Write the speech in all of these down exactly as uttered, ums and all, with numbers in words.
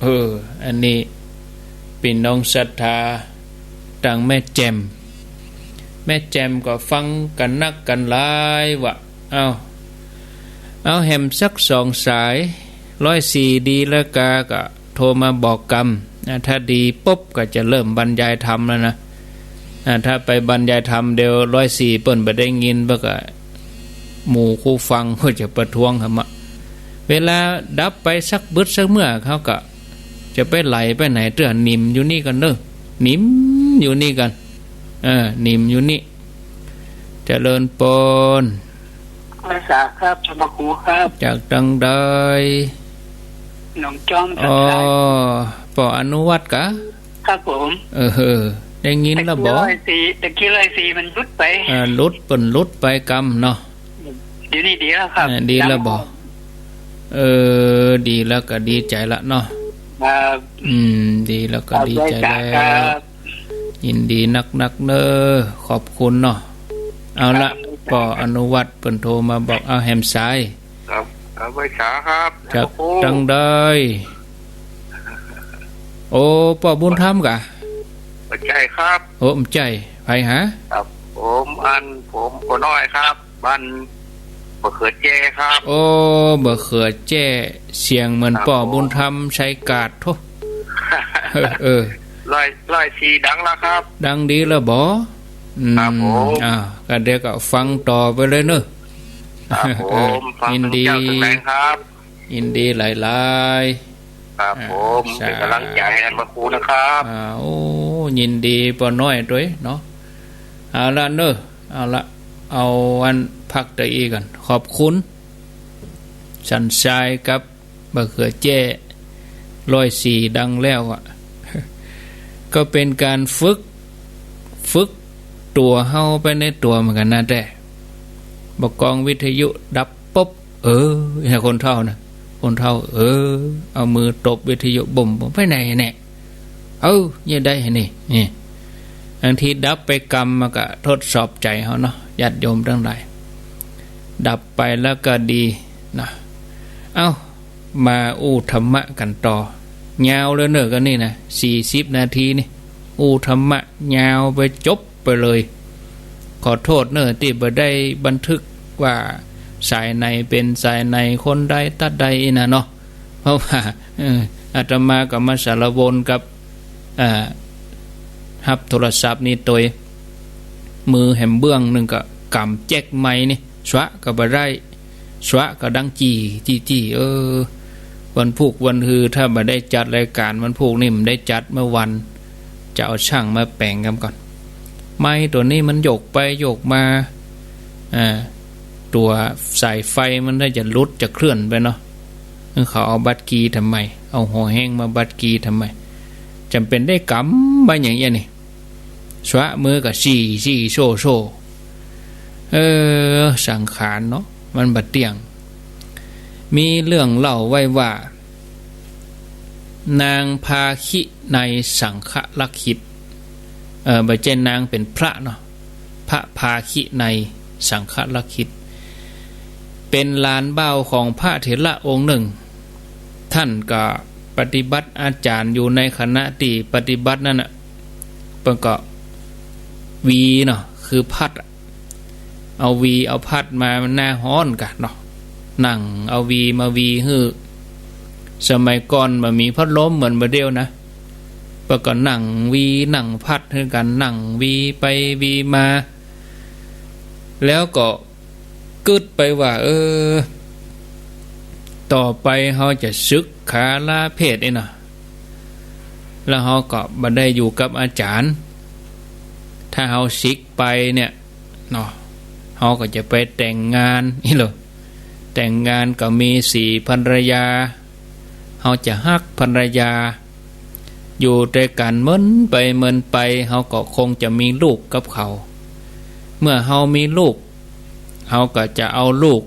เออ อันนี้ปี้น้องศรัทธาตางแม่แจ่ม แม่แจ่มก็ฟังกั๋นนักกั๋นหลายว่ะ เอา เอาแหมสักสองสาย ร้อยสี่ดีแล้วกาก็โทรมาบอกกำ อ่า ถ้าดีปุ๊บก็จะเริ่มบรรยายธรรมแล้วนะ อ่า ถ้าไปบรรยายธรรมเดี๋ยวร้อยสี่เปิ้นบ่ได้ยิน เปิ้นก็ หมู่คู่ฟังก็จะประท้วงหำอะ เวลาดับไปสักบึดสักเมื่อ เขาก็จะไปไหลไปไหนเตื้อ นิ่มอยู่นี่กั๋นเน่อ นิ่มอยู่นี่กั๋น เออ นิ่มอยู่นี่ เจริญปอน ไหว้สาครับ ธรรมครูครับ จากตางใด หนองจอม อ๋อ สันทราย ป้ออนุวัฒน์กา ครับผม เออ ได้ยินแล้วบ่ ตะกี้ร้อยสี่ ตะกี้ร้อยสี่มันหลุดไป เออ หลุด เปิ้นหลุดไปกำเนาะ เดี๋ยวนี้ดีแล้วครับ เออ ดีแล้วบ่ เออ ดีแล้วก็ดีใจ๋ละเนาะ ครับ อืม ดีแล้วก็ดีใจ๋แล้ว ครับ ยินดีนักๆ เน่อ ขอบคุณเนาะ เอาละ ครับ ป้ออนุวัฒน์เปิ้นโทรมาบอก เอาแหมสาย ครับ ครับ ไหว้สาครับ จาก โอ้ ตางใด โอ้ ป้อบุญธรรมกา บ่ใจ้ครับ โอ้ บ่ใจ้ ใผฮะ ครับ ผม อัน ผมป้อน้อยครับ บ้านบ่าเขือแจ้ครับ โอ้ บ่าเขือแจ้ เสียงเหมือน ครับ ป้อบุญธรรม ชัยกาดโธ่ เออ เออ ร้อย ร้อยสี่ดังแล้วครับ ดังดีแล้วบ่ อืม ครับผม อ่า ก็เดี๋ยวก็ฟังต่อไปเลยเน่อ ครับผม เออ ฟัง ยินดี เจ้าแสดงครับ ยินดีหลายๆ ครับผม อ่า สา เป็นกำลังใจ๋ให้พระครูนะครับ อ่า โอ้ ยินดีป้อน้อยตวยเนาะ เอาละเน่อ เอาละ เอาอันพักตะอี้ก่อน ขอบคุณ สันทรายกับบ่าเขือแจ้ ร้อยสี่ดังแล้วอะ ก็เป๋นก๋านฝึก ฝึกตั๋วเฮาไปในตั๋วเหมือนกั๋นนะ แต่บ่ากองวิทยุดับ ปุ๊บ เออ เนี่ย คนเฒ่านะ คนเฒ่า เออ เอามือตบวิทยุ บุ้มๆ ไปไหนเนี่ย เออ เนี่ยได้นี่ นี่ บางทีดับไปกำ มันก็ทดสอบใจ๋เฮาเนาะ ญาติโยมตังหลาย ดับไปแล้วก็ดีนะ เอ้า มาอู้ธรรมะกั๋นต่อ ยาวแล้วเน่อ ก็นี่นะ สี่สิบนาทีนี่ อู้ธรรมะยาวไปจบ ไปเลย ขอโต้ษเน่อตี้บ่ได้บันทึกว่าสายไหนเป๋นสายไหน คนใดตั๊ดใดอี้นะเนาะ เพราะว่า เออ อาตมาก็มาสารวนกับ เอ่อ ฮับโทรศัพท์นี่ตวย มือแหมเบื้องนึ่งก็ก๋ำแจ๊กไมค์นี่ สวะก็บ่ได้ สวะก็ดังจี้ จี้ จี้ เออ วันพูกวันฮือถ้าบ่ได้จัดรายก๋านวันพูกนี่ บ่ได้จัดเมื่อวัน จะเอาช่างมาแป๋งกำก่อน ไมค์ตั๋วนี้มันโยกไปโยกมา อ่า ตั๋วสายไฟมันได้จะหลุดจะเคลื่อนไปเนาะ เขาเอาบัดกีย์ทำไม เอาห่อแฮ้งมาบัดกีย์ทำไม จ๋ำเป๋นได้กำไว้อย่างเอี้ยนี่ สวะมือก็ซี้ซี้โซ่โซ่ เออ สังขารเนาะ มันบ่เตี้ยง มีเรื่องเล่าไว้ว่า นางพาคิไนยสังฆรักขิต เออ บ่ใจ้นาง เป๋นพระเนาะ พระพาคิไนยสังฆรักขิต เป๋นหลานบ่าวของพระเถระองค์นึ่ง ต้านก็ปฏิบัติอาจ๋ารย์อยู่ ในขณะตี้ปฏิบัตินั้นน่ะ เปิ้นก็หวีเนาะ คือพัดอะ เอาหวีเอาพัดมา มันหน้าฮ้อนกาเนาะ นั่งเอาหวีมาหวีหื้อ สมัยก่อนบ่มีพัดลมเหมือนบ่าเดี่ยวนะ เปิ้นก็นั่งหวีนั่งพัดหื้อกั๋น นั่งหวีไปหวีมา แล้วก็กึ๊ดไปว่า เออ ต่อไปเฮาจะสึกขาลาเพศอี้เนาะ แล้วเฮาก็บ่ได้อยู่กับอาจ๋ารย์ ถ้าเฮาสึกไปเนี่ยเนาะ เฮาก็จะไปแต่งงานอี้เหรอ แต่งงานก็มีสีภรรยา เฮาจะฮักภรรยา อยู่ตวยกั๋นเมินไปเมินไป เฮาก็คงจะมีลูกกับเขา เมื่อเฮามีลูก เฮาก็จะเอาลูก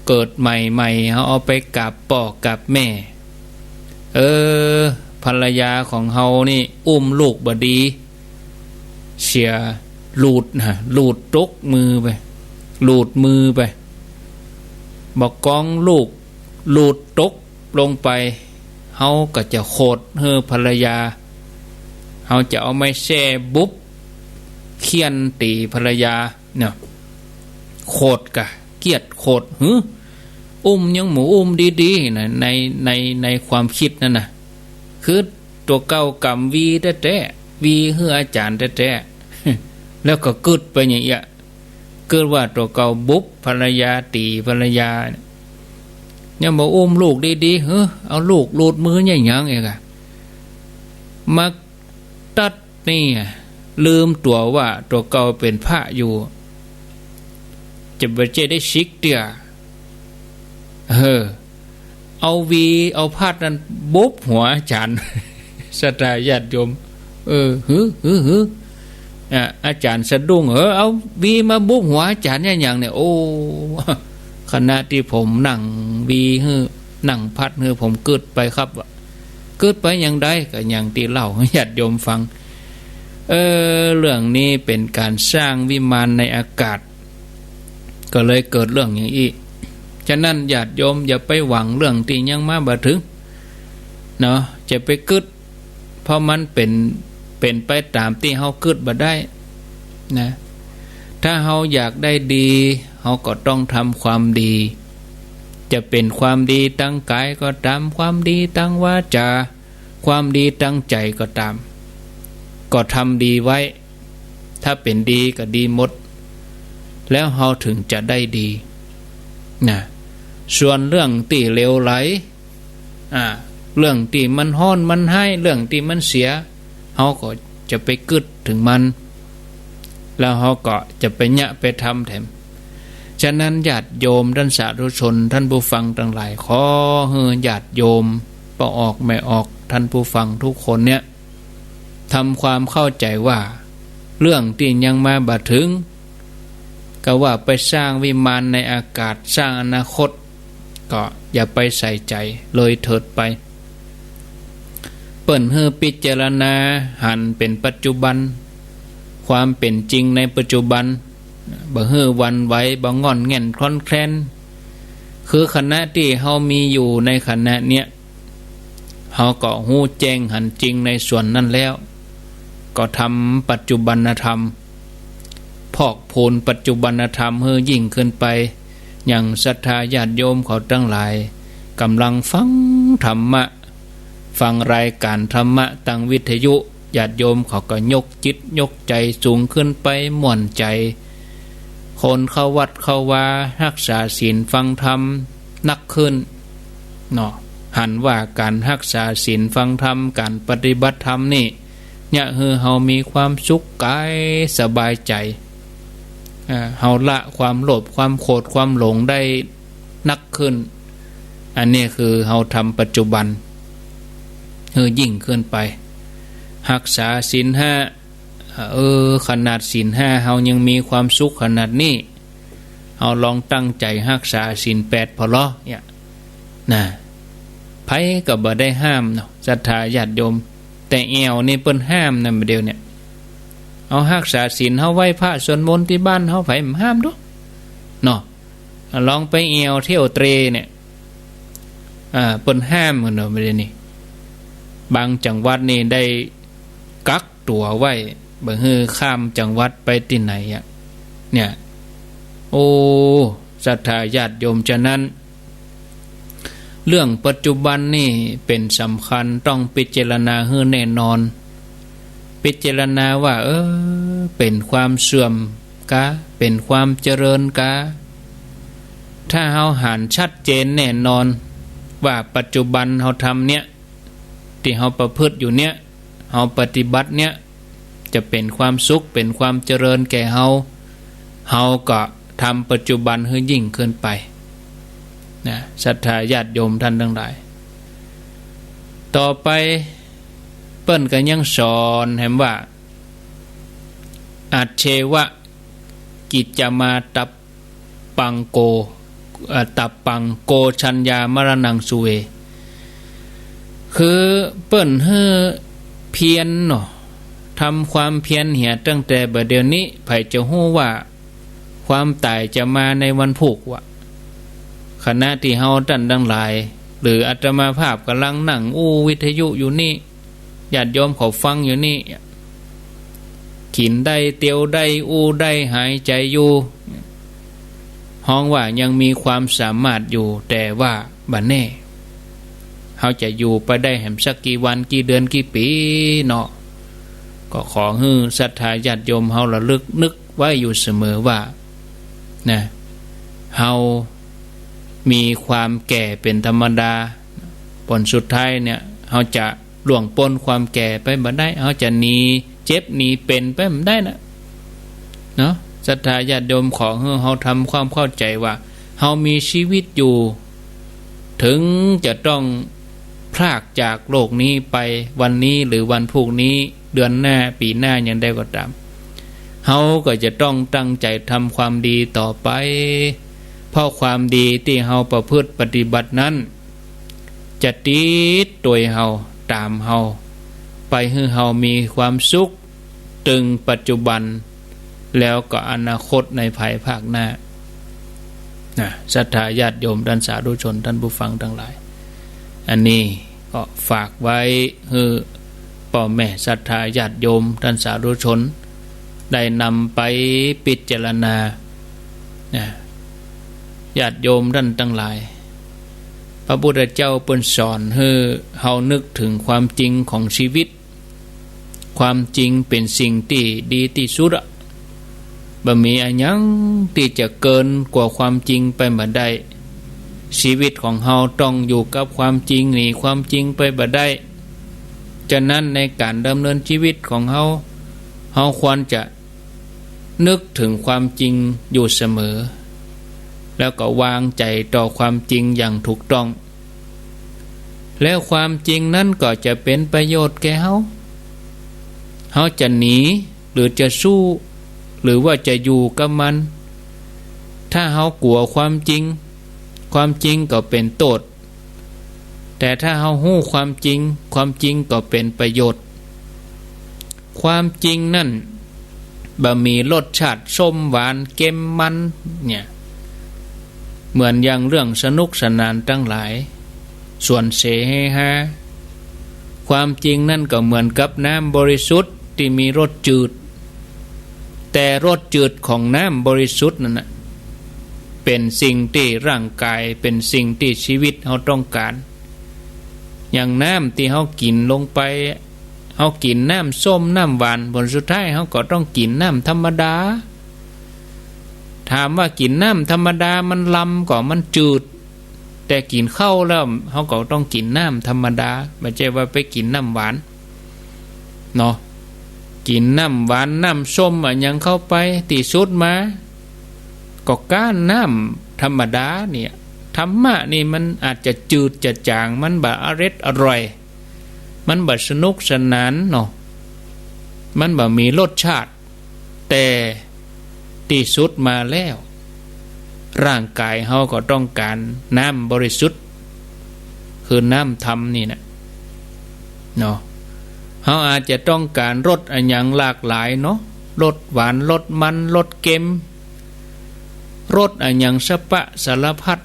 เกิดใหม่ๆ เฮาเอาไปกราบป้อกราบแม่ เออ ภรรยาของเฮานี่อุ้มลูกบ่ดี เสียหลุดนะ หลุดตกมือไป หลุดมือไป บ่ากองลูกหลุดตกลงไป เฮาก็จะโขดหื้อภรรยา เฮาจะเอาไม้แส้บุบเฆี่ยนตี๋ภรรยาเนาะ โขดกะ เกียจโขด หึ อุ้มยังบ่อุ้มดีๆ นะ ใน ใน ในความกึ๊ดนั้นน่ะ คือตั๋วเก่ากำวีแต๊ๆ วีหื้ออาจ๋ารย์แต๊ๆ แล้วก็กึ๊ดไปอย่างเงี้ย กึ๊ดว่าตั๋วเก่าบุบภรรยา ตี๋ภรรยา ยังบ่อุ้มลูกดีๆ หึ เอาลูกหลุดมืออย่างหยังเองอะ มาตั๊ดนี่อะ ลืมตั๋วว่าตั๋วเก่าเป๋นพระอยู่ จะบ่เจ้าได้สิกเตื้อ เออ เอาวีเอาพัดนั้นบุบหัวอาจ๋ารย์ ศรัทธาญาติโยม เออ หึ หึ หึ อ่ะ อาจ๋ารย์สะดุ้ง เออ เอาวีมาบุบหัวอาจ๋ารย์อย่างหยังเนี่ย โอ้ ขณะตี้ผมนั่งวีหื้อ นั่งพัดหื้อ ผมกึ๊ดไปครับ กึ๊ดไปอย่างใด ก็อย่างตี้เล่าหื้อญาติโยมฟัง เออ เรื่องนี้เป๋นก๋านสร้างวิมานในอากาศ ก็เลยเกิดเรื่องอย่างอี้ ฉะนั้นญาติโยมอย่าไปหวังเรื่องตี้ยังมาบ่เถิง เนาะ จะไปกึ๊ด เพราะมันเป๋น เป๋นไปต๋ามตี้เฮากึ๊ดบ่ได้นะ ถ้าเฮาอยากได้ดี เฮาก็ต้องทำความดี จะเป๋นความดีตางก๋ายก็ต๋าม ความดีตางวาจ๋า ความดีตางใจ๋ก็ต๋าม ก็ทำดีไว้ ถ้าเป๋นดีก็ดีหมด แล้วเฮาเถิงจะได้ดีนะ ส่วนเรื่องตี้เลวไหล อ่า เรื่องตี้มันฮ้อนมันฮ้าย เรื่องตี้มันเสีย เฮาก็จะไปกึ๊ดเถิงมัน แล้วเฮาก็จะไปเยียะไปทำแถม ฉะนั้นญาติโยมต้านสาธุชน ต้านผู้ฟังตังหลาย ขอหื้อญาติโยมป้อออกแม่ออก ต้านผู้ฟังทุกคนเนี่ย ทำความเข้าใจ๋ว่า เรื่องตี้ยังมาบ่เถิง ก็ว่าไปสร้างวิมานในอากาศ สร้างอนาคต ก็อย่าไปใส่ใจ๋เลยเถิดไป เปิ้นหื้อพิจารณาหันเป๋นปัจจุบัน ความเป๋นจริงในปัจจุบัน บ่หื้อหวั่นไหว บ่ง่อนแง่นคลอนแคลน คือขณะตี้เฮามีอยู่ในขณะเนี้ย เฮาก็ฮู้แจ้งหันจริงในส่วนนั้นแล้ว ก็ทำปัจจุบันธรรม พอกพูนปัจจุบันธรรมหื้อยิ่งขึ้นไป อย่างศรัทธาญาติโยมเขาตังหลาย ก่ำลังฟังธรรมะ ฟังรายก๋านธรรมะตางวิทยุ ญาติโยมเขาก็ยกจิตยกใจ๋สูงขึ้นไป ม่วนใจ๋ คนเข้าวัดเข้าวา ฮักษาศีลฟังธรรมนักขึ้น เนาะ หันว่าก๋านฮักษาศีลฟังธรรม ก๋านปฏิบัติธรรมนี่ เยียะหื้อเฮามีความสุขก๋ายสบายใจ๋ อ่า เฮาละความโลภ ความโกรธ ความหลงได้นักขึ้น อันนี้คือเฮาทำปัจจุบันหื้อยิ่งขึ้นไป ฮักษาศีลห้า เออ ขนาดศีลห้าเฮายังมีความสุขขนาดนี้ เฮาลองตั้งใจ๋ฮักษาศีลแปดผ่อลอ เนี่ย นะ ใผก็บ่ได้ห้ามเนาะ ศรัทธาญาติโยม แต่แอ่วนี่เปิ้นห้ามนะ บ่าเดี่ยวเนี่ย เฮาฮักษาศีล เฮาไหว้พระสวดมนต์ตี้บ้านเฮา ใผบ่ห้ามดอก เนาะ ลองไปแอ่วเตียวเตรเนี่ย อ่า เปิ้นห้ามกั๋นเนาะ บ่าเดี่ยวนี้ บางจังหวัดนี่ได้กักตั๋วไว้ บ่หื้อข้ามจังหวัดไปตี้ไหนอะ เนี่ย โอ้ ศรัทธาญาติโยม ฉะนั้น เรื่องปัจจุบันนี่เป๋นสำคัญ ต้องพิจารณาหื้อแน่นอน พิจารณาว่า เออ เป๋นความเสื่อมกา เป๋นความเจริญกา ถ้าเฮาหันชัดเจนแน่นอนว่าปัจจุบันเฮาทำเนี่ย ตี้เฮาประพฤติอยู่เนี่ย เฮาปฏิบัติเนี่ย จะเป๋นความสุข เป๋นความเจริญแก่เฮา เฮาก็ทำปัจจุบันหื้อยิ่งขึ้นไป นะ ศรัทธาญาติโยมต้านตังหลาย ต่อไปเปิ้นก็ยังสอนแหมว่า อัจเฉวะ กิจจามาตัปปังโก เอ่อ ตัปปังโก ชัญญามรณังสุเว คือเปิ้นหื้อเพียรเนาะ ทำความเพียรเหียตั้งแต่บ่าเดี่ยวนี้ ใผจะฮู้ว่าความต๋ายจะมาในวันพูกวะ ขณะตี้เฮาต้านตังหลาย หรืออาตมาภาพก่ำลังนั่งอู้วิทยุอยู่นี่ ญาติโยมเขาฟังอยู่นี่ กิ๋นได้ เตียวได้ อู้ได้ หายใจ๋อยู่ ฮ้องว่ายังมีความสามารถอยู่ แต่ว่าบ่แน่ เฮาจะอยู่ไปได้แหมสักกี่วัน กี่เดือน กี่ปี๋เนาะ ก็ขอหื้อศรัทธาญาติโยมเฮาระลึกนึกไว้อยู่เสมอว่า นะ เฮามีความแก่เป๋นธรรมดา ผลสุดท้ายเนี่ย เฮาจะล่วงป๊นความแก่ไปบ่ได้ เฮาจะหนีเจ็บหนีเป๋นไปบ่ได้นะ เนาะ ศรัทธาญาติโยม ขอหื้อเฮาทำความเข้าใจ๋ว่า เฮามีชีวิตอยู่ เถิงจะต้องพรากจากโลกนี้ไปวันนี้หรือวันพรุ่งนี้ เดือนหน้า ปี๋หน้า อย่างใดก็ต๋าม เฮาก็จะต้องตั้งใจ๋ทำความดีต่อไป เพราะความดีตี้เฮาประพฤติปฏิบัตินั้น จะติดตวยเฮา ต๋ามเฮา ไปหื้อเฮามีความสุข ตึงปัจจุบัน แล้วก็อนาคตในภายภาคหน้า นะ ศรัทธาญาติโยม ต้านสาธุชน ต้านผู้ฟังตังหลาย อันนี้ก็ฝากไว้หื้อป้อแม่ศรัทธาญาติโยม ต้านสาธุชน ได้นำไปพิจารณา นะ ญาติโยมต้านตังหลาย พระพุทธเจ้าเปิ้นสอนหื้อเฮานึกเถิงความจริงของชีวิต ความจริงเป๋นสิ่งตี้ดีตี้สุดอะ บ่มีอะหยังตี้จะเกินกว่าความจริงไปบ่ได้ ชีวิตของเฮาต้องอยู่กับความจริง หนีความจริงไปบ่ได้ ฉะนั้นในก๋านดำเนินชีวิตของเฮา เฮาควรจะนึกเถิงความจริงอยู่เสมอ แล้วก็วางใจ๋ต่อความจริงอย่างถูกต้อง แล้วความจริงนั้นก็จะเป๋นประโยชน์แก่เฮา เฮาจะหนี หรือจะสู้ หรือว่าจะอยู่กับมัน ถ้าเฮากั๋วความจริง ความจริงก็เป๋นโต้ษ แต่ถ้าเฮาฮู้ความจริง ความจริงก็เป๋นประโยชน์ ความจริงนั้นบ่มีรสชาติส้มหวานเค็มมันเนี่ย เหมือนอย่างเรื่องสนุกสนานตังหลาย สวนเสเฮฮา ความจริงนั้นก็เหมือนกับน้ำบริสุทธิ์ตี้มีรสจืด แต่รสจืดของน้ำบริสุทธิ์นั้นน่ะ เป๋นสิ่งตี้ร่างกาย เป๋นสิ่งตี้ชีวิตเฮาต้องก๋าน อย่างน้ำตี้เฮากิ๋นลงไป เฮากิ๋นน้ำส้มน้ำหวาน ผลสุดท้ายเฮาก็ต้องกิ๋นน้ำธรรมดา ถามว่ากิ๋นน้ำธรรมดามันลำก่อ มันจืด แต่กิ๋นข้าวแล้วเฮาก็ต้องกิ๋นน้ำธรรมดา บ่ใจ้ว่าไปกิ๋นน้ำหวานเนาะ กิ๋นน้ำหวานน้ำส้มอะหยังเข้าไป ตี้สุดมาก็ก๊านน้ำธรรมดาเนี่ย ธรรมะนี่มันอาจจะจืดจะจ๋าง มันบ่อร็ดอร่อย มันบ่สนุกสนานเนาะ มันบ่มีรสชาติ แต่ตี้สุดมาแล้ว ร่างกายเฮาก็ต้องก๋านน้ำบริสุทธิ์ คือน้ำธรรมนี่นะ เนาะ เฮาอาจจะต้องก๋านรสอะหยังหลากหลายเนาะ รสหวาน รสมัน รสเค็ม รสอะหยังสะปะสารพัด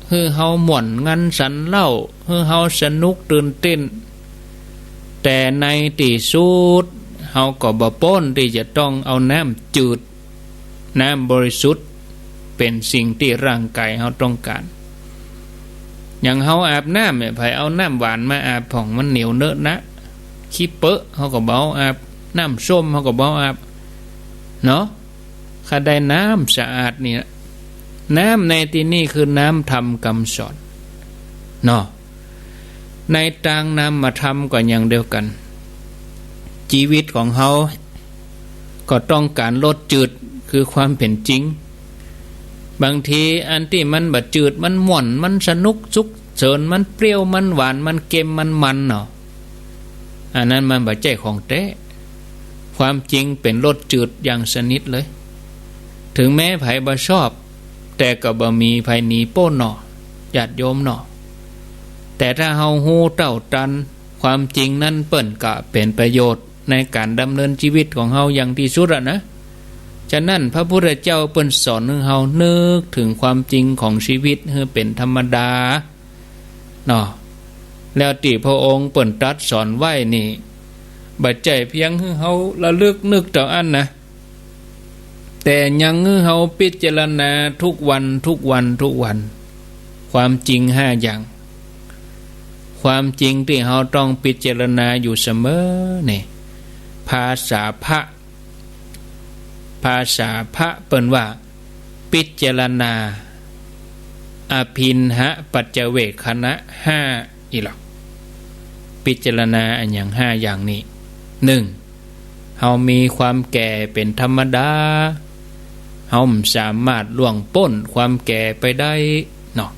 หื้อเฮาม่วนงันสันเล่า หื้อเฮาสนุกตื่นเต้น แต่ในตี้สุด เฮาก็บ่ป๊นตี้จะต้องเอาน้ำจืด น้ำบริสุทธิ์ เป๋นสิ่งตี้ร่างกายเฮาต้องก๋าน อย่างเฮาอาบน้ำเนี่ย ใผเอาน้ำหวานมาอาบพ่อง มันเหนียวเนอะนะ ขี้เปอะ เฮาก็บ่เอาอาบ น้ำส้ม เฮาก็บ่เอาอาบ เนาะ ข้าได้น้ำสะอาดนี่นะ น้ำในตี้นี่คือน้ำธรรมกำสอน เนาะ ในตางนามธรรมก็อย่างเดียวกั๋น จีวิตของเฮาก็ต้องก๋านรสจืด คือความเป๋นจริง บางทีอันตี้มันบ่จืด มันม่วน มันสนุกสุขเสิน มันเปรี้ยว มันหวาน มันเค็ม มันมันเนาะ อันนั้นมันบ่ใจ้ของแต๊ ความจริงเป๋นรสจืดอย่างสนิทเลย เถิงแม้ใผบ่ชอบ แต่ก็บ่มีใผหนีป๊นเนาะ ญาติโยมเนาะ แต่ถ้าเฮาฮู้เต้าตัน ความจริงนั้นเปิ้นก็เป๋นประโยชน์ในก๋านดำเนินจีวิตของเฮาอย่างตี้สุดอะนะ ฉะนั้นพระพุทธเจ้าเปิ้นสอนหื้อเฮานึกเถิงความจริงของจีวิตหื้อเป๋นธรรมดา เนาะ แล้วตี้พระองค์เปิ้นตรัสสอนไว้นี่ บ่ใจ้เพียงหื้อเฮาระลึกนึกเต้าอั้นนะ แต่ยังหื้อเฮาพิจารณาทุกวัน ทุกวัน ทุกวัน ความจริงห้าอย่าง ความจริงตี้เฮาต้องพิจารณาอยู่เสมอนี่ ภาษาพระ ภาษาพระเปิ้นว่า พิจารณา อภิณหปัจจเวกขณะห้า อี้หรอก พิจารณาอะหยังห้าอย่างนี้ นึ่ง เฮามีความแก่เป๋นธรรมดา เฮาบ่สามารถล่วงป๊นความแก่ไปได้เนาะ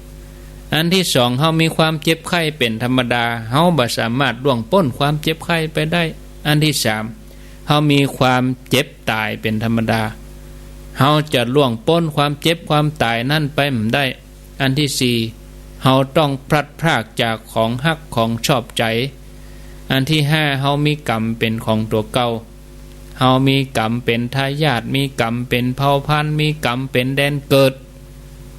อันตี้สอง เฮามีความเจ็บไข้เป๋นธรรมดา เฮาบ่สามารถล่วงป๊นความเจ็บไข้ไปได้ อันตี้สาม เฮามีความเจ็บต๋ายเป๋นธรรมดา เฮาจะล่วงป๊นความเจ็บความต๋ายนั้นไปบ่ได้ อันตี้สี่ เฮาต้องพลัดพรากจากของฮักของชอบใจ๋ อันตี้ห้า เฮามีกรรมเป๋นของตั๋วเก่า เฮามีกรรมเป๋นทายาท มีกรรมเป๋นเผ่าพันธุ์ มีกรรมเป๋นแดนเกิด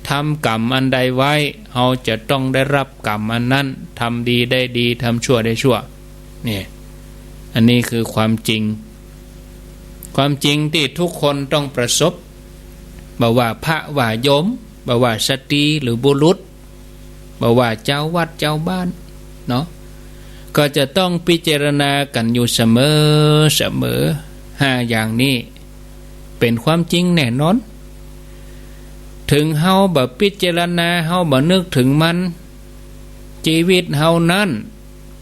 ทำกรรมอันใดไว้ เฮาจะต้องได้ฮับกรรมอันนั้น ทำดีได้ดี ทำชั่วได้ชั่ว นี่ อันนี้คือความจริง ความจริงตี้ทุกคนต้องประสบ บ่ว่าพระว่าโยม บ่ว่าสตรีหรือบุรุษ บ่ว่าจาววัดจาวบ้านเนาะ ก็จะต้องพิจารณากั๋นอยู่เสมอ เสมอ ห้าอย่างนี้เป๋นความจริงแน่นอน เถิงเฮาบ่พิจารณา เฮาบ่นึกเถิงมัน จีวิตเฮานั้น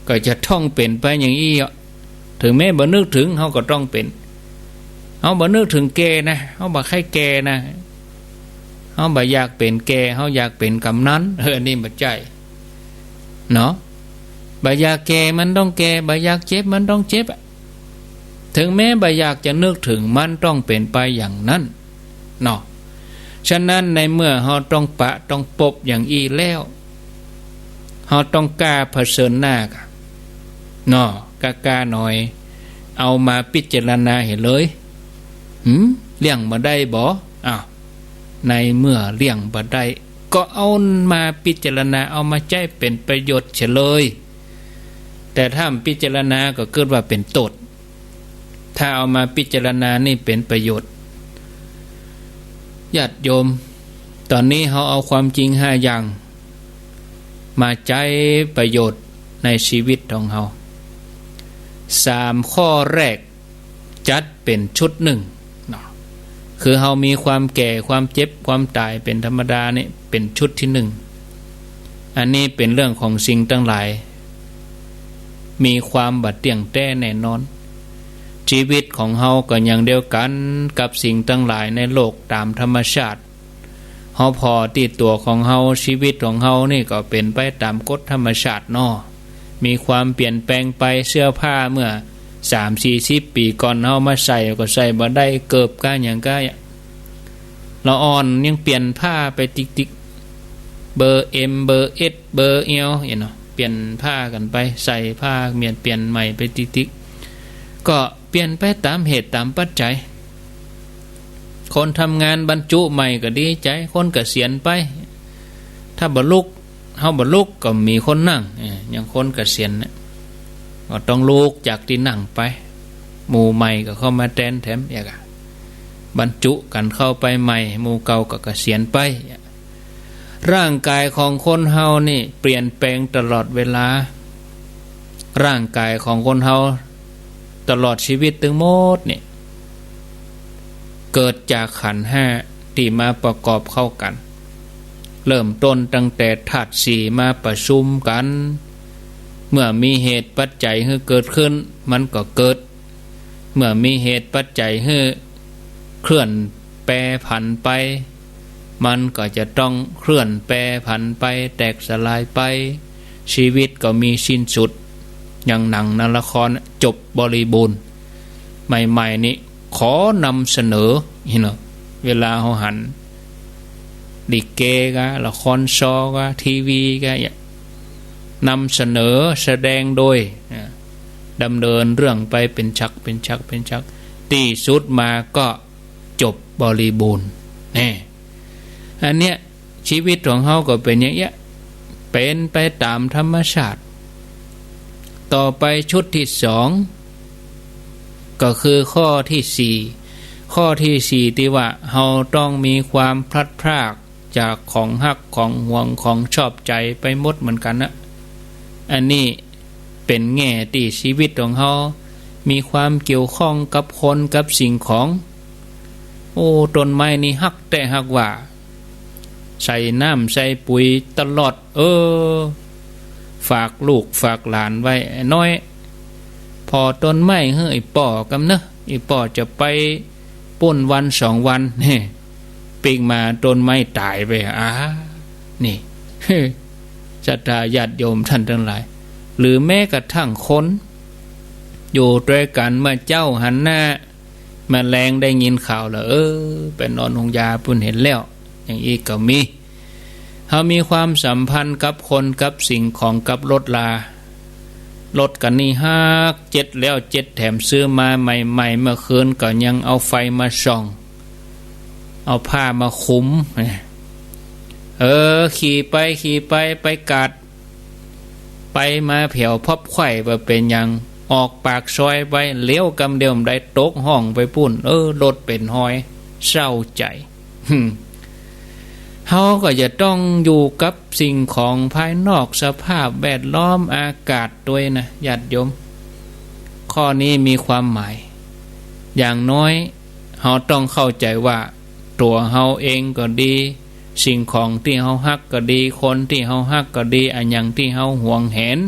ก็จะต้องเป๋นไปอย่างอี้อะ เถิงแม้บ่นึกเถิง เฮาก็ต้องเป๋น เฮาบ่นึกเถิงแก่นะ เฮาบ่ใค่แก่นะ เฮาบ่อยากเป๋นแก่ เฮาอยากเป๋นกำนัน เออ อันนี้บ่ใจ้เนาะ บ่อยากแก่มันต้องแก่ บ่อยากเจ็บมันต้องเจ็บอะ เถิงแม้บ่อยากจะนึกเถิง มันต้องเป๋นไปอย่างนั้นเนาะ ฉะนั้นในเมื่อเฮาต้องปะต้องปบอย่างอี้แล้ว เฮาต้องกล้าเผชิญหน้ากั๋นเนาะ กล้าๆ หน่อย เอามาพิจารณาหื้อเลย หืม เลี่ยงบ่ได้บ่ อ้าว ในเมื่อเลี่ยงบ่ได้ ก็เอามาพิจารณา เอามาใจ๊เป๋นประโยชน์เสียเลย แต่ถ้าบ่พิจารณาก็กึ๊ดว่าเป๋นโต้ษ ถ้าเอามาพิจารณานี่เป๋นประโยชน์ ญาติโยม ต๋อนนี้เฮาเอาความจริงห้าอย่าง มาใจ๊ประโยชน์ในจีวิตของเฮา สามข้อแรก จัดเป๋นชุดนึ่งเนาะ คือเฮามีความแก่ ความเจ็บ ความต๋ายเป๋นธรรมดานี่ เป๋นชุดตี้นึ่ง อันนี้เป๋นเรื่องของสิ่งตังหลาย มีความบ่เตี้ยงแต๊แน่นอน จีวิตของเฮาก็อย่างเดียวกั๋นกับสิ่งตังหลายในโลกต๋ามธรรมชาติ เฮาผ่อตี้ตั๋วของเฮา จีวิตของเฮานี่ก็เป๋นไปต๋ามกฎธรรมชาติเนาะ มีความเปลี่ยนแปลงไป เสื้อผ้าเมื่อสามสี่สิบปี๋ก่อนเฮามาใส่ก็ใส่บ่ได้ เกิบก้าหยังก้า ละอ่อนยังเปลี่ยนผ้าไปติ๊กๆ เบอร์เอ็ม เบอร์เอส เบอร์แอล อย่างเนาะ เปลี่ยนผ้ากั๋นไป ใส่ผ้าเปลี่ยน เปลี่ยนใหม่ไปติ๊กๆ ก็เปลี่ยนไปต๋ามเหตุต๋ามปัจจัย คนทำงานบรรจุใหม่ก็ดีใจ๋ คนเกษียณไป ถ้าบ่ลุก เฮาบ่ลุกก็มีคนนั่ง เออ อย่างคนเกษียณเนี่ย ก็ต้องลุกจากตี้นั่งไป หมู่ใหม่ก็เข้ามาแตนแถม อย่างอะ บรรจุกั๋นเข้าไปใหม่ หมู่เก่าก็เกษียณไป ร่างกายของคนเฮานี่เปลี่ยนแปลงตลอดเวลา ร่างกายของคนเฮาตลอดจีวิตตึงหมดนี่ เกิดจากขันธ์ห้าตี้มาประกอบเข้ากั๋น เริ่มต้นตั้งแต่ธาตุสี่มาประชุมกั๋น เมื่อมีเหตุปัจจัยหื้อเกิดขึ้น มันก็เกิด เมื่อมีเหตุปัจจัยหื้อเคลื่อนแปรผันไป มันก็จะต้องเคลื่อนแปรผันไป แตกสลายไป จีวิตก็มีสิ้นสุด อย่างหนังนะ ละครจบบริบูรณ์ ใหม่ๆ นี่ขอนำเสนอ เห็นบ่ เวลาเฮาหัน ลิเกกา ละครซอกา ทีวีกา เนี่ย นำเสนอแสดงโดย อ่า ดำเนินเรื่องไปเป๋นฉาก เป๋นฉาก เป๋นฉาก ตี้สุดมาก็จบบริบูรณ์ แน่ อันเนี้ย จีวิตของเฮาก็เป๋นอย่างเอี้ย ไป ป๋นไปต๋ามธรรมชาติ ต่อไปชุดตี้สอง ก็คือข้อตี้สี่ ข้อตี้สี่ตี้ว่าเฮาต้องมีความพลัดพรากจากของฮักของหวงของชอบใจ๋ไปหมดเหมือนกั๋นนะ อันนี้เป๋นแง่ตี้ชีวิตของเฮามีความเกี่ยวข้องกับคนกับสิ่งของ โอ้ ต้นไม้นี่ฮักแต๊ฮักว่า ใส่น้ำใส่ปุ๋ยตลอด เออ ฝากลูกฝากหลานไว้น้อย ผ่อต้นไม้หื้ออี่ป้อก่ำเนาะ อี่ป้อจะไปปู๊นวันสองวัน ปิ๊กมาต้นไม้ต๋ายไป อ้า นี่ ศรัทธาญาติโยมท่านตังหลาย หรือแม้กระทั่งคน อยู่ตวยกั๋นเมื่อเจ๊าหันหน้า เมื่อแลงได้ยินข่าวแล้ว เออ ไปนอนโฮงยาปู๊นเหียแล้ว อย่างอี้ก็มี เฮามีความสัมพันธ์กับคนกับสิ่งของกับรถลา รถกั๋นนี่ฮัก เจ๊ดแล้วเจ๊ดแถม ซื้อมาใหม่ๆ เมื่อคืนก็ยังเอาไฟมาส่อง เอาผ้ามาคลุม เออ ขี่ไปขี่ไป ไปกาด ไปมาแผวพับไขว่บ่เป๋นหยัง ออกปากซอยไป เลี้ยวกำเดียวบ่ได้ ตกฮ่องไปปู๊น เออ รถเป๋นฮอย เศร้าใจ๋ เฮาก็จะต้องอยู่กับสิ่งของภายนอก สภาพแวดล้อม อากาศตวยนะ ญาติโยม ข้อนี้มีความหมาย อย่างน้อยเฮาต้องเข้าใจ๋ว่า ตั๋วเฮาเองก็ดี สิ่งของตี้เฮาฮักก็ดี คนตี้เฮาฮักก็ดี อะหยังตี้เฮาหวงแหน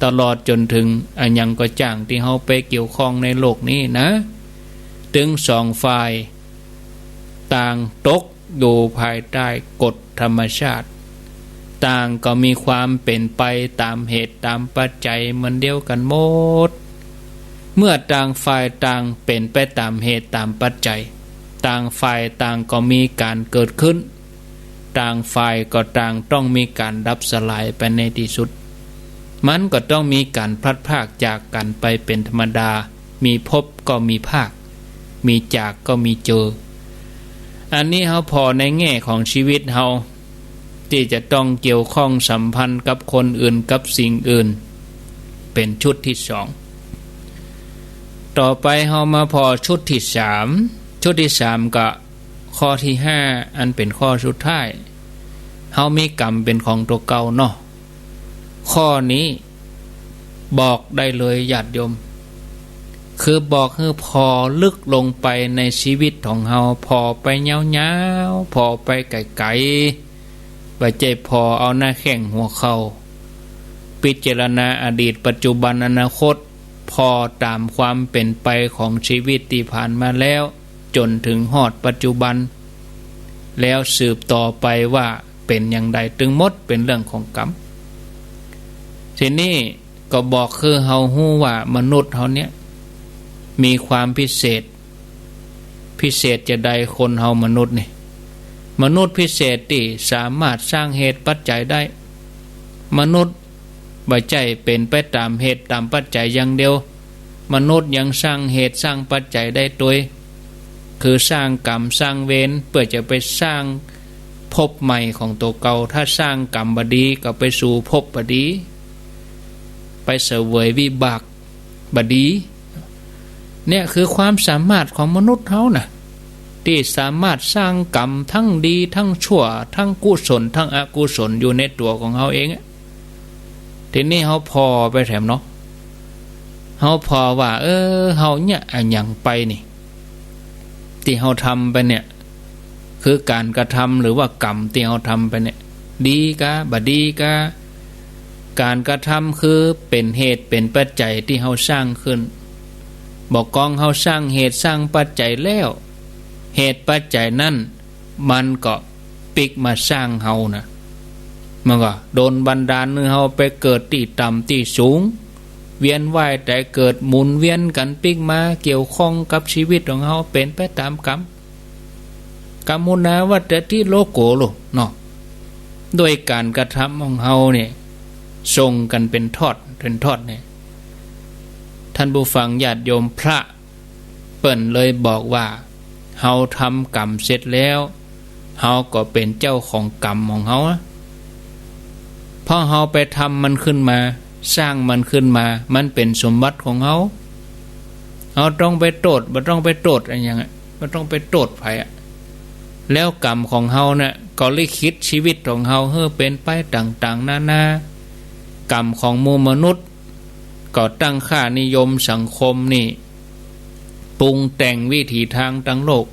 ตลอดจ๋นเถิงอะหยังก็จ้างตี้เฮาไปเกี่ยวข้องในโลกนี้นะ ตึงสองฝ่าย ต่างตกอยู่ภายใต้กฎธรรมชาติ ต่างก็มีความเป๋นไปต๋ามเหตุต๋ามปัจจัยเหมือนเดียวกั๋นหมด เมื่อต่างฝ่ายต่างเป๋นไปต๋ามเหตุต๋ามปัจจัย ต่างฝ่ายต่างก็มีก๋านเกิดขึ้น ต่างฝ่ายก็ต่างต้องมีก๋านดับสลายไปในตี้สุด มันก็ต้องมีก๋านพลัดพรากจากกั๋นไปเป๋นธรรมดา มีพบก็มีพราก มีจากก็มีเจอ อันนี้เฮาผ่อในแง่ของชีวิตเฮา ตี้จะต้องเกี่ยวข้องสัมพันธ์กับคนอื่นกับสิ่งอื่น เป๋นชุดตี้สอง ต่อไปเฮามาผ่อชุดตี้สาม ชุดตี้สามก็ข้อตี้ห้า อันเป๋นข้อสุดท้าย เฮามีกรรมเป๋นของตั๋วเก่าเนาะ ข้อนี้บอกได้เลยญาติโยม คือบอกหื้อผ่อลึกลงไปในชีวิตของเฮา ผ่อไปยาวๆ ผ่อไปไก๋ๆ บ่ใจ้ผ่อเอาหน้าแข้งหัวเข่า พิจารณาอดีต ปัจจุบัน อนาคต ผ่อต๋ามความเป๋นไปของชีวิตตี้ผ่านมาแล้ว จ๋นเถิงฮอดปัจจุบัน แล้วสืบต่อไปว่าเป๋นอย่างใด ตึงหมดเป๋นเรื่องของกรรม ทีนี้ก็บอกคือเฮาฮู้ว่ามนุษย์เฮาเนี่ยมีความพิเศษ พิเศษจะใดคนเฮามนุษย์นี่ มนุษย์พิเศษตี้สามารถสร้างเหตุปัจจัยได้ มนุษย์ บ่ใจ้เป๋นไปต๋ามเหตุต๋ามปัจจัยอย่างเดียว มนุษย์ยังสร้างเหตุสร้างปัจจัยได้ตวย คือสร้างกรรมสร้างเวรเปื้อจะไปสร้างภพใหม่ของตั๋วเก่า ถ้าสร้างกรรมบ่ดีก็ไปสู่ภพบ่ดี ไปเสวยวิบากบ่ดี เนี่ยคือความสามารถของมนุษย์เฮานะ ตี้สามารถสร้างกรรมทั้งดีทั้งชั่ว ทั้งกุศลทั้งอกุศลอยู่ในตั๋วของเฮาเองอะ ทีนี้เฮาผ่อไปแถมเนาะ เฮาผ่อว่า เออ เฮาเนี่ยอะหยังไปนี่ ตี้เฮาทำไปเนี่ย คือก๋านกระทำหรือว่ากรรมตี้เฮาทำไปเนี่ย ดีกา บ่ดีกา ก๋านกระทำคือเป๋นเหตุเป๋นปัจจัยตี้เฮาสร้างขึ้น บ่กองเฮาสร้างเหตุสร้างปัจจัยแล้ว เหตุปัจจัยนั้นมันก็ปิ๊กมาสร้างเฮานะ มันก็โดนบันดาลหื้อเฮาไปเกิดตี้ต่ำตี้สูง เวียนว่ายต๋ายเกิดหมุนเวียนกั๋นปิ๊กมาเกี่ยวข้องกับชีวิตของเฮาเป๋นไปต๋ามกรรม กรรมมุนาวัตถิโลโกโลเนาะ ด้วยก๋านกระทำของเฮาเนี่ย ส่งกั๋นเป๋นทอดเป๋นทอดเนี่ย ท่านผู้ฟังญาติโยม พระเปิ้นเลยบอกว่า เฮาทำกรรมเสร็จแล้ว เฮาก็เป๋นเจ้าของกรรมของเฮาอะ เพราะเฮาไปทำมันขึ้นมา สร้างมันขึ้นมา มันเป๋นสมบัติของเฮา เฮาต้องไปโต้ษ บ่ต้องไปโต้ษอะหยังอะ บ่ต้องไปโต้ษใผอะ แล้วกรรมของเฮาน่ะ ก็ลิขิตชีวิตของเฮาหื้อเป๋นไปต่างๆ นานา กรรมของหมู่มนุษย์ ก็ตั้งค่านิยมสังคมนี่ ปรุงแต่งวิถีตางตางโลก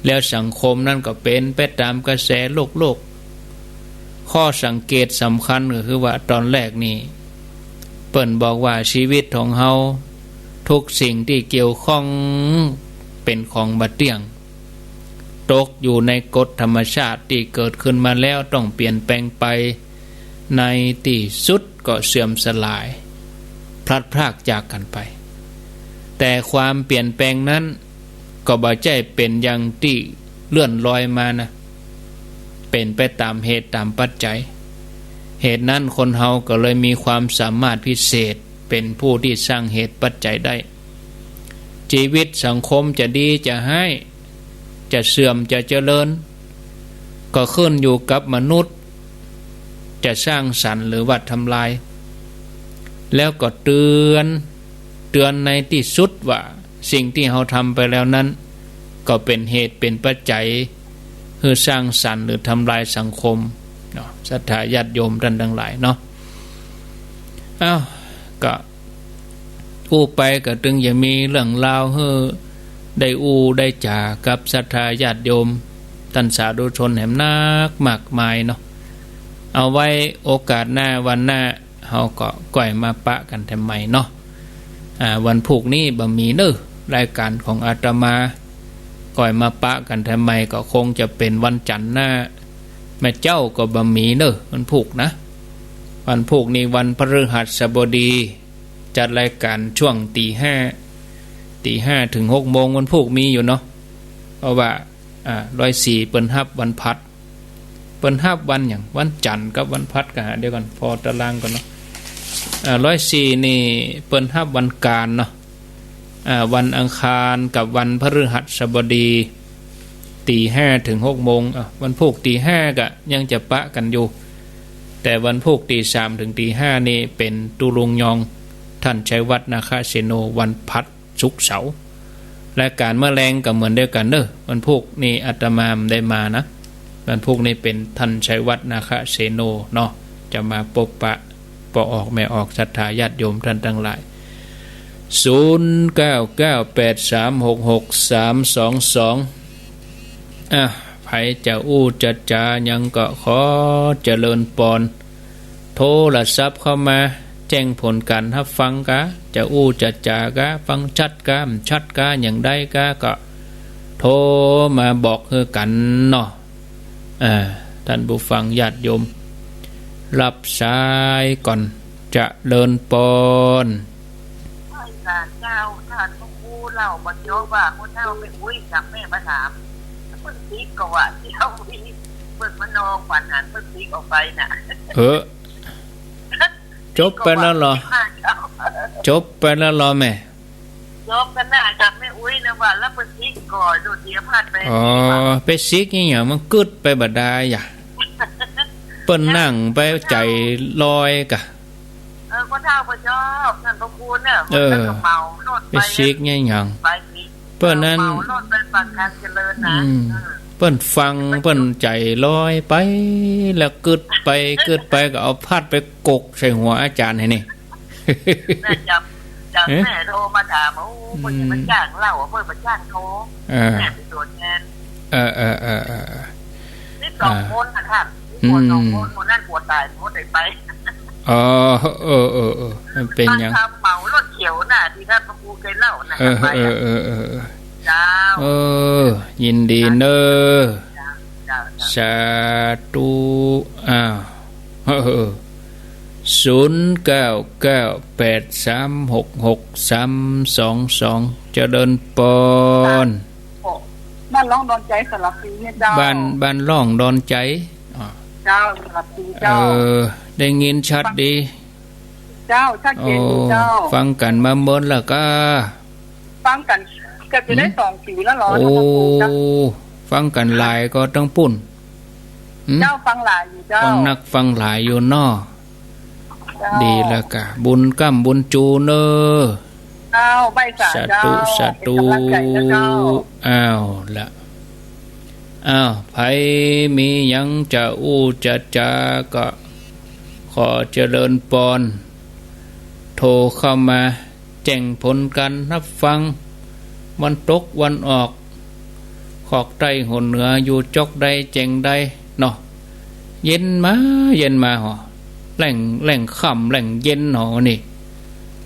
แล้วสังคมนั้นก็เป๋นไปต๋ามกระแสโลกๆ ข้อสังเกตสำคัญก็คือว่าต๋อนแรกนี่ เปิ้นบอกว่าชีวิตของเฮา ทุกสิ่งตี้เกี่ยวข้องเป๋นของบ่เตี้ยง ตกอยู่ในกฎธรรมชาติตี้เกิดขึ้นมาแล้วต้องเปลี่ยนแปลงไป ในตี้สุดก็เสื่อมสลาย พลัดพรากจากกั๋นไป แต่ความเปลี่ยนแปลงนั้นก็บ่ใจ้เป๋นอย่างตี้เลื่อนลอยมานะ เป๋นไปต๋ามเหตุต๋ามปัจจัย เหตุนั้นคนเฮาก็เลยมีความสามารถพิเศษ เป๋นผู้ตี้สร้างเหตุปัจจัยได้ ชีวิตสังคมจะดีจะฮ้าย จะเสื่อมจะเจริญ ก็ขึ้นอยู่กับมนุษย์ จะสร้างสรรค์หรือว่าทำลาย แล้วก็เตือน เตือนในตี้สุดว่าสิ่งตี้เฮาทำไปแล้วนั้น ก็เป๋นเหตุเป๋นปัจจัยหื้อสร้างสรรค์หรือทำลายสังคมเนาะ ศรัทธาญาติโยมต้านตังหลายเนาะ อ้าว ก็ อู้ไปก็ตึงจะมีเรื่องราวหื้อได้อู้ได้จ๋ากับศรัทธาญาติโยม ต้านสาธุชนแหมนักมากมายเนาะ เอาไว้โอกาสหน้าวันหน้า เฮาก็ก้อยมาปะกั๋นแถมใหม่เนาะ อ่า วันพูกนี้บ่มีเน้อ รายก๋านของอาตมา ก้อยมาปะกั๋นแถมใหม่ก็คงจะเป๋นวันจั๋นทร์หน้า แม่เจ้าก็บ่มีเน้อ วันพูกนะ วันพูกนี้วันพฤหัสบดี จัดรายก๋านช่วงตี๋ห้า ตี๋ห้าเถิงหกโมง วันพูกมีอยู่เนาะ เพราะว่า อ่า ร้อยสี่ เปิ้นฮับวันพฤหัส เปิ้นฮับวันหยัง วันจั๋นทร์กับวันพฤหัส ก็หาเดี๋ยวก่อน ผ่อต๋ารางก่อนเนาะ อ่า ร้อยสี่ นี่เปิ้นฮับวันก๋านเนาะ อ่า วันอังคารกับวันพฤหัสบดี ตี๋ห้าเถิงหกโมง อ่ะ วันพูกตี๋ห้าก็ยังจะปะกั๋นอยู่ แต่วันพูกตี๋สามเถิงตี๋ห้านี่เป๋นตุ๊ลุงยอง ต้านชัยวัฒน์ นาคเสโน วันพฤหัส ศุกร์ เสาร์ รายก๋านเมื่อแลงก็เหมือนเดียวกั๋นเน้อ วันพูกนี้อาตมาบ่ได้มานะ วันพูกนี้เป๋นต้านชัยวัฒน์ นาคเสโนเนาะ จะมาปบปะป้อออกแม่ออกศรัทธาญาติโยมต้านตังหลาย ศูนย์ เก้า เก้า แปด สาม หก หก สาม สอง สอง อ่ะ ใผจะอู้จะจ๋าหยังก็ขอเจริญปอน โทรศัพท์เข้ามาแจ้งผลก๋านฮับฟังกา จะอู้จะจ๋ากา ฟังชัดกา บ่ชัดกา อย่างใดกา ก็โทรมาบอกหื้อกั๋นเนาะ อ่า ต้านผู้ฟังญาติโยม ฮับสายก่อน เจริญปอน ไหว้สาเจ้า ต้านพระครูเล่าบ่จบว่า ผู้เฒ่าแม่อุ๊ยกับแม่มาถาม เปิ้นติ๊กก็ว่าเจ้า เปิ้นมานอนฝันหันเปิ้นติ๊กออกไปน่ะ เออ จบไปแล้วเหรอ ติ๊กก็ว่าติ๊กมากเจ้า จบไปแล้วเหรอแม่ จบกั๋นน่ะกับแม่อุ๊ยนะว่า แล้วเปิ้นติ๊กก่อน โดนเสียพลาดไป อ๋อ ติ๊กว่า ไปติ๊กอีหยัง มันกึ๊ดไปบ่ดายอะ เปิ้นนั่งไปใจ๋ลอยกา เออ คนเฒ่าบ่ชอบ ต้านพระครูเนี่ย เออ คนก็เมารถไป ไปติ๊กเนี่ยหยัง ไปติ๊ก เปิ้นนั้น เมารถไปฟังธรรมเจริญนะ อืม เออ เปิ้นฟัง เปิ้นใจ๋ลอยไป แล้วกึ๊ดไป กึ๊ดไปก็เอาพาดไปกกใส่หัวอาจ๋ารย์หื้อนี่ น่าจะ จะ เอ๊ะ แม่โทรมาถาม โอ้ เปิ้น อืม มันจ้างเล่า เปิ้นมาจ้างโทร เออ แม่เป็นตัวแทน เออ เออ เออ เออ นี่สองคนนะท่าน มีผัวสองคน อืม คนนั้นผัวต๋าย ผัวได้ไป อ๋อ เออ เออ เออ มันเป๋นหยัง บางคำเหมารถเขียวน่ะ ตี้ต้านพระครูเคยเล่าน่ะ เออ ไป เออ อ่ะ เออ เออ เจ้า เออ ยินดีเน้อ เจ้า เจ้า เจ้า สาธุ อ้าว เออ ศูนย์ เก้า เก้า แปด สาม หก หก สาม สอง สอง เจริญปอน บ้านร่องดอนใจ๋สระพีเนี่ยเจ้า บ้าน บ้านร่องดอนใจ๋ อ๋อ เจ้า สระพีเจ้า เออ ได้ยินชัดดี เจ้า ชัดเจนอยู่เจ้า อ๋อ ฟังกั๋นมาเมินแล้วกา ฟังกั๋นเกือบจะได้ หืม สองปี๋แล้วเหรอ โอ้ เจ้า ฟังกั๋นหลายก็ตังปุ้น หืม เจ้า ฟังหลายอยู่เจ้า ฟังนักฟังหลายอยู่เนาะ เจ้า ดีแล้วกะ บุญก้ำบุญจูเน่อ เจ้า ไหว้สา สาธุ เจ้า สาธุ เป็นกำลังใจ๋นะเจ้า อ้าวละ อ้าว ใผมีหยังจะอู้จะจาก็ ขอเจริญปอน โทรเข้ามา แจ้งผลก๋านฮับฟัง วันตกวันออก ขอกใต้หัวเหนือ อยู่จ๊อกใดแจ้งใดเนาะ เย็นมา เย็นมาหอ แล่ง แล่งค่ำแล่งเย็นหอนี่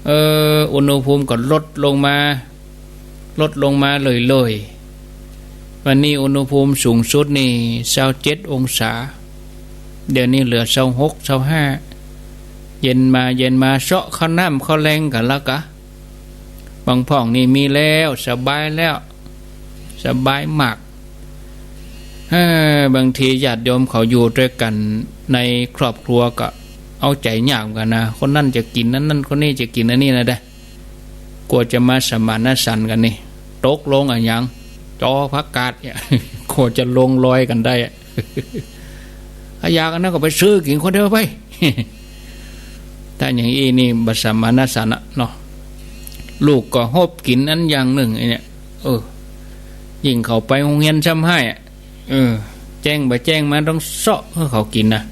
เออ อุณหภูมิก็ลดลงมา ลดลงมาเรื่อยๆ วันนี้อุณหภูมิสูงสุดนี่ซาวเจ็ดองศา เดี๋ยวนี้เหลือซาวหก ซาวห้า เย็นมา เย็นมา เซาะข้าวน้ำข้าวแลงกั๋นละกะ บางพ่องนี่มีแล้ว สบายแล้ว สบายมาก เอ้อ บางทีญาติโยมเขาอยู่ตวยกั๋นในครอบครัวก็เอาใจ๋ยากเหมือนกั๋นนะ คนนั้นจะกิ๋นอันนั้น คนนี้จะกิ๋นอันนี้นะเด้อ กว่าจะมาสมานฉันท์กั๋นนี่ ตกลงอะหยัง จอผักกาดเนี่ย กว่าจะลงรอยกั๋นได้อะ อะ อยากอันนั้นก็ไปซื้อกิ๋นคนเดียวไป ถ้าอย่างอี้นี่บ่สมานฉันท์อะเนาะ ลูกก็ฮบกิ๋นอันอย่างนึ่งไอ้เนี่ย เออ ยิ่งเขาไปโฮงเฮียนซ้ำไห้อะ เออ แจ้งบ่แจ้งมาต้องเซาะหื้อเขากิ๋นนะ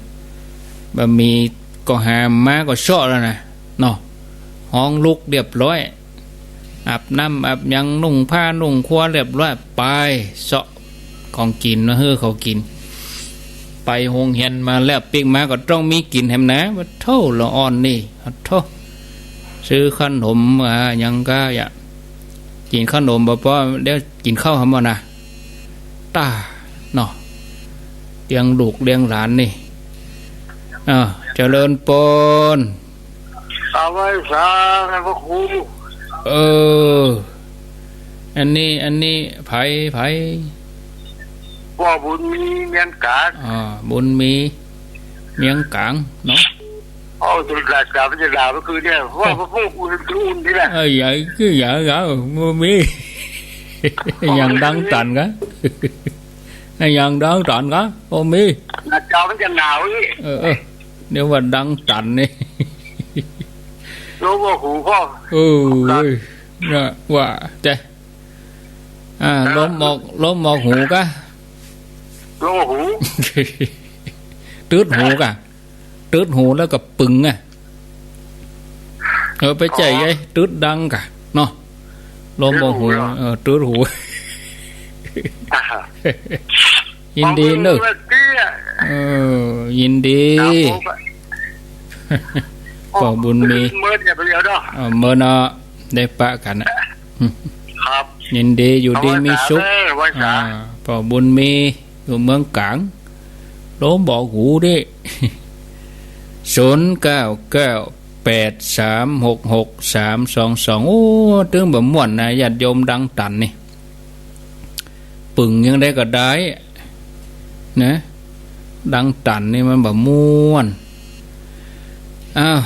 บะหมี่ก็หามมาก็เซาะแล้วนะ เนาะ ฮ้องลุกเรียบร้อย อาบน้ำอาบหยัง นุ่งผ้านุ่งครัวเรียบร้อย ไปเซาะของกิ๋นมาหื้อเขากิ๋น ไปโฮงเฮียนมาแล้วปิ๊กมาก็ต้องมีกิ๋นแหมนะ ปะโธ่ ละอ่อนนี่ ปะโธ่ ซื้อขนม อะ หยังก็อย่า กิ๋นขนมบ่ปอ เดี๋ยวกิ๋นข้าวหำบ่นะ ต้า เนาะ เลี้ยงลูกเลี้ยงหลานนี่ อ่า เจริญปอน เอาไหว้สา พระครู เออ อันนี้ อันนี้ ใผ ใผ ป้อบุญมี เมียงก๋าง อ่า บุญมี เมียงก๋าง เนาะ เอา จะด่า จะด่าเมื่อคืนเนี่ย ว่าพระครูอุ่นๆ นี่แหละ เอ้ย ใหญ่ คือใหญ่ ใหญ่ บ่มี อย่างดังตันกะ อย่างดังตันกะ บ่มี หน้าจอมันจะหนาวนี่ เออ เออ เดี๋ยวว่าดังตันนี่ ลมบ่หูพ่อ เออ นะ ว่าแต่ อ่า ลมออก ลมออกหูกะ ลมบ่หู ตื๊ดหูกะ ตื๊ดหูแล้วก็ปึงอะ เออ ไปใจ๋ อ๋อ ไอ้ ตื๊ดดังกะ เนาะ ลมบ่หู เออ ตื๊ดหู อ่า ยินดีเน่อ เออ ยินดี ครับผม ป้อบุญมี เมินอย่าไปเดียวเนาะ เออ เมินเนาะ ได้ปะกั๋นนะ ครับ ยินดี อยู่ดีมีสุข เอาไหว้สาเด้อ ไหว้สา อ่า ป้อบุญมี อยู่เมืองก๋าง ลมบ่หูเด้ ศูนย์เก้าเก้าแปดสามหกหกสามสองสอง โอ้ ตึงบ่ม่วนนะ ญาติโยมดังตันนี่ ปึงอย่างใดก็ได้นะ ดังตันนี่มันบ่ม่วน อ้าว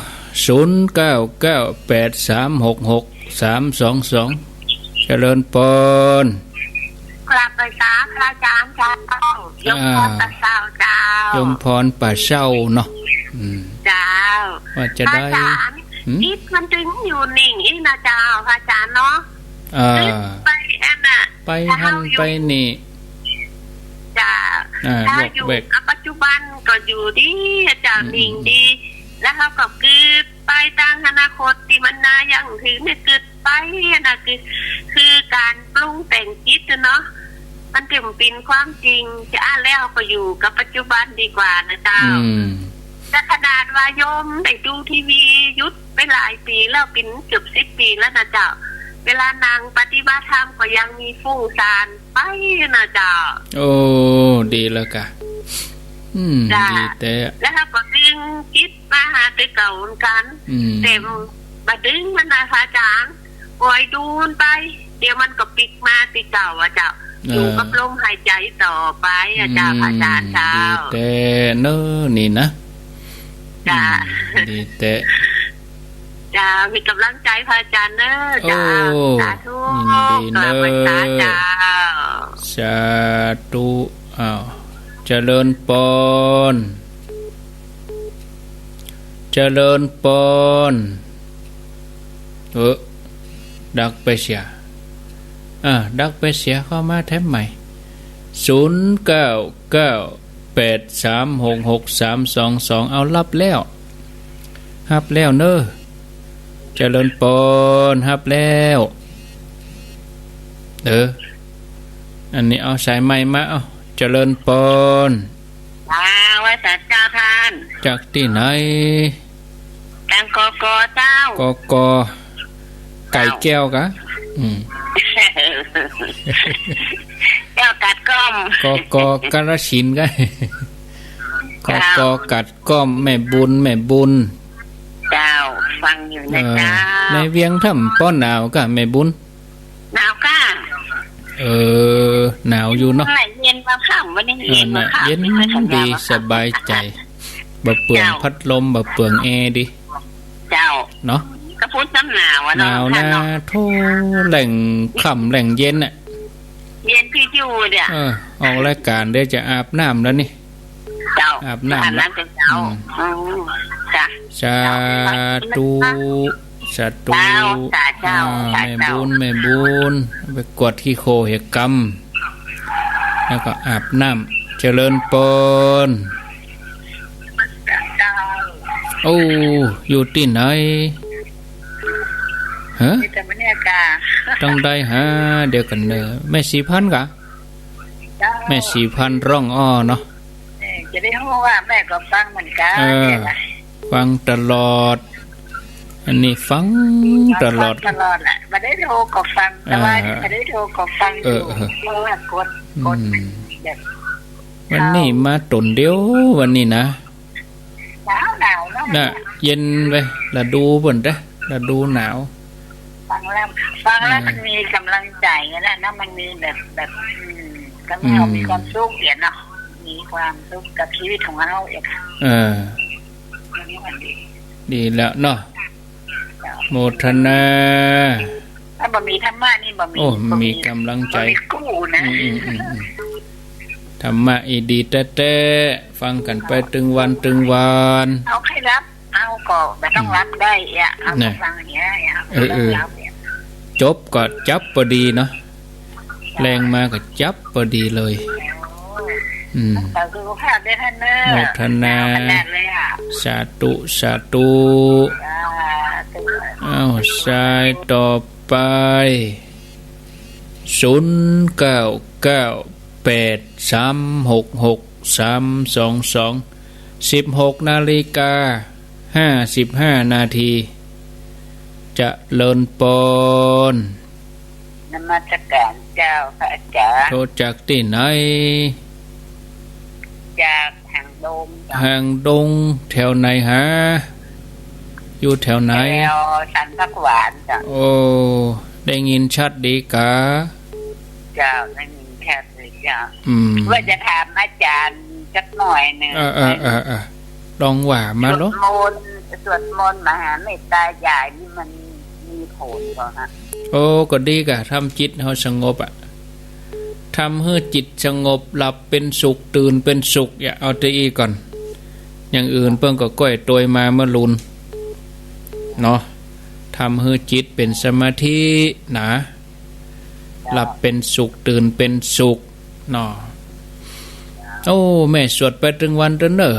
ศูนย์เก้าเก้าแปดสามหกหกสามสองสอง เจริญปอน กราบไหว้สาพระอาจ๋ารย์เจ้า โยมพร อ่า ป่าเศร้าเจ้า โยมพรป่าเศร้าเนาะ อืม เจ้า ว่าจะได้ พระอาจ๋ารย์ หืม จิตมันตึงอยู่นิ่งอี้นะเจ้า พระอาจ๋ารย์เนาะ อ่า คิดไปอันน่ะ ไปหั้น ถ้าเฮาอยู่ ไปนี่ เจ้า อ่า ถ้าอยู่ วอกแวก กับปัจจุบันก็อยู่ดีเจ้า อืม นิ่งดี แล้วเฮาก็กึ๊ดไปตางอนาคตตี้มันนายังถือไม่กึ๊ดไปนะ คือ คือก๋านปรุงแต่งจิตน่ะเนาะ มันจะบ่เป๋นความจริง จะอั้นแล้วก็อยู่กับปัจจุบันดีกว่านะเจ้า อืม แต่ขนาดว่าโยมได้ดูทีวีหยุดไปหลายปี๋แล้ว เป๋นเกือบสิบปี๋แล้วนะเจ้า เวลานั่งปฏิบัติธรรมก็ยังมีฟุ้งซ่านไปนะเจ้า โอ้ ดีแล้วกะ อืม เจ้า ดีแต๊ แล้วเฮาก็ดึงจิตมาหาแต่เก่าเหมือนกั๋น อืม แต่บ่ดึงมันนะพระอาจ๋ารย์ ปล่อยดูมันไป เดี๋ยวมันก็ปิ๊กมาตี้เก่าอะเจ้า เออ อยู่กับลมหายใจ๋ต่อไปอะเจ้า อืม พระอาจ๋ารย์เจ้า ดีแต๊เน่อนี่นะ เจ้า อืม ดีแต๊ เจ้า มีก๋ำลังใจ๋พระอาจ๋ารย์เน่อเจ้า โอ้ สาธุ ยินดีเน่อ กราบไหว้สาเจ้า สาธุ อ้าว เจริญปอน เจริญปอน เออ ดับไปเสีย อ่า ดับไปเสีย เข้ามาแถมใหม่ ศูนย์เก้าเก้าแปดสามหกหกสามสองสอง เอา ฮับแล้ว ฮับแล้วเนอะ เจริญปอน ฮับแล้ว เออ อันนี้เอาสายใหม่มา เอา เจริญปอน อ่า ไหว้สาเจ้าต้าน จากตี้ไหน ตัง กก เจ้า กก ไก่แก้วกะ อืม แก้วกัดก้อม กก กาฬสินธุ์กะ กก เจ้า กัดก้อม แม่บุญ แม่บุญ เจ้า ฟังอยู่นะ เออ เจ้า ในเวียงถ้ำปอหนาวกะ แม่บุญ หนาวก้า เออ หนาวอยู่เนาะ เย็นมาค่ำ วันนี้ เออ เย็นมาค่ำ น่ะ เย็น ไม่ค่อยสัญญา ดี ว่าค่ำ สบายใจ๋ บ่เปื้อง เจ้า พัดลม บ่เปื้องแอร์ดี เจ้า เนาะ ก็พูดซ้ำหนาวอะเนาะ หนาวนะ ท่านเนาะ โธ่ แหล่งค่ำแหล่งเย็นน่ะ เย็นพิ้วๆ เนี่ย เออ ออกรายก๋านเดี๋ยวจะอาบน้ำแล้วนี่ เจ้า อาบน้ำ อาบน้ำ แล้ว เจ้า อืม อืม จ้ะ สาธุ สาธุ เจ้า สาเจ้า อ่า สาเจ้า แม่บุญ แม่บุญ ไปกวดขี้โคลเหียกำ แล้วก็อาบน้ำ เจริญปอน เจ้า โอ้ อยู่ตี้ไหน ฮะ อยู่แต่บรรยากาศ ตังใดหา เดี๋ยวก่อนเนอะ แม่ศรีพันธุ์กะ เจ้า แม่ศรีพันธุ์ร้องอ้อเนาะ เออ จะได้ฮู้ว่าแม่ก็ฟังเหมือนกั๋น เออ เนี่ยนะ ฟังตลอด อันนี้ฟังตลอด ฟังตลอดแหละ บ่ได้โทรก็ฟัง แต่ว่า เออ บ่ได้โทรก็ฟังอยู่ เออ เออ เพราะว่ากด กด อืม มันแบบ วันนี้มาต๋นเดียว วันนี้นะ หนาว หนาวเนาะ น่ะ เย็นไป ฤดูเปิ้นเด้อ ฤดูหนาว ฟังแล้ว ฟังแล้ว อ่า มันมีกำลังใจ๋อะนะ มันมีแบบ แบบ อืม ก็มี อืม มีความสุขเนาะ มีความสุขกับชีวิตของเฮาเอง เออ อันนี้มันดี ดีแล้วเนาะ โมทนา ถ้าบ่มีธรรมะนี่บ่มี โอ้ บ่มี มีกำลังใจ๋ บ่มีกู้นะ อืม อืม อืม อืม ธรรมะอีดีแต๊ๆ ฟังกั๋นไปตึงวันตึงวัน เอาใค่ฮับ เอาก็บ่ต้องฮับได้อะ เอาก็ น่ะ ฟังเหีย เอาก็ เออ เออ ต้องฮับเนี่ย จบก็จับปอดีเนาะ แรงมาก็จับปอดีเลย อืม รักษาสุขภาพด้วยท่านเนอะ โมทนา หนาวขนาดเลยอะ สาธุ สาธุ สาธุ อ้าว สายต่อไป ศูนย์เก้าเก้าแปดสามหกหกสามสองสอง สิบหกนาฬิกาห้าสิบห้านาที เจริญปอน นมัสก๋านเจ้าพระอาจ๋ารย์ โทรจากตี้ไหน จากหางดง หางดง แถวไหนหา อยู่แถวไหน แถวสันผักหวานเจ้า โอ้ ได้ยินชัดดีกา เจ้า ได้ยินชัดเลยเจ้า อืม ว่าจะถามอาจ๋ารย์สักหน่อยนึ่ง เออ เออ เออ เออ ลองว่ามาโล สวดมนต์ สวดมนต์มหาเมตตาใหญ่นี่มันมีผลบ่ฮะ โอ้ ก็ดีกะ ทำจิตเฮาสงบอะ ทำหื้อจิตสงบ หลับเป๋นสุข ตื่นเป๋นสุข อย่าเอาแต่อี้ก่อน อย่างอื่นเปิ้นก็ก้อยตวยมาเมื่อลุน เนาะ ทำหื้อจิตเป๋นสมาธินะ หลับเป๋นสุข ตื่นเป๋นสุข เนาะ โอ้ แม่สวดไปตึงวันเต๊อะเน่อ